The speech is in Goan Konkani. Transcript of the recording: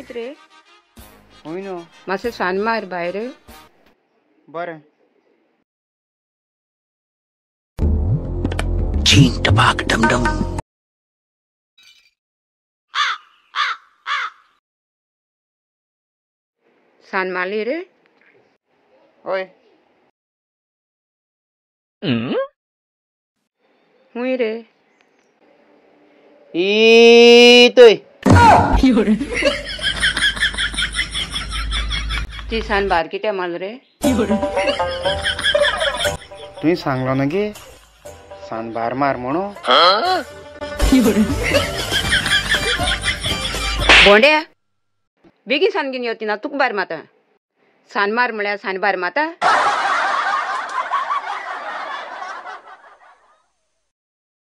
आयत रे. हय न्हू. मातशें सान मार भायर. बरें. चीन टपाक डमडम. सान मारली रे. हय. हुंय रे? इतय. ती सान भार कित्याक मारलो रे? तुवें सांगलो ना गे सान भार मार म्हणून. बोंड्या बेगीन सान घेवन यो, ती ना तुका भार मारता. सान मार म्हळ्यार सान भार मारता.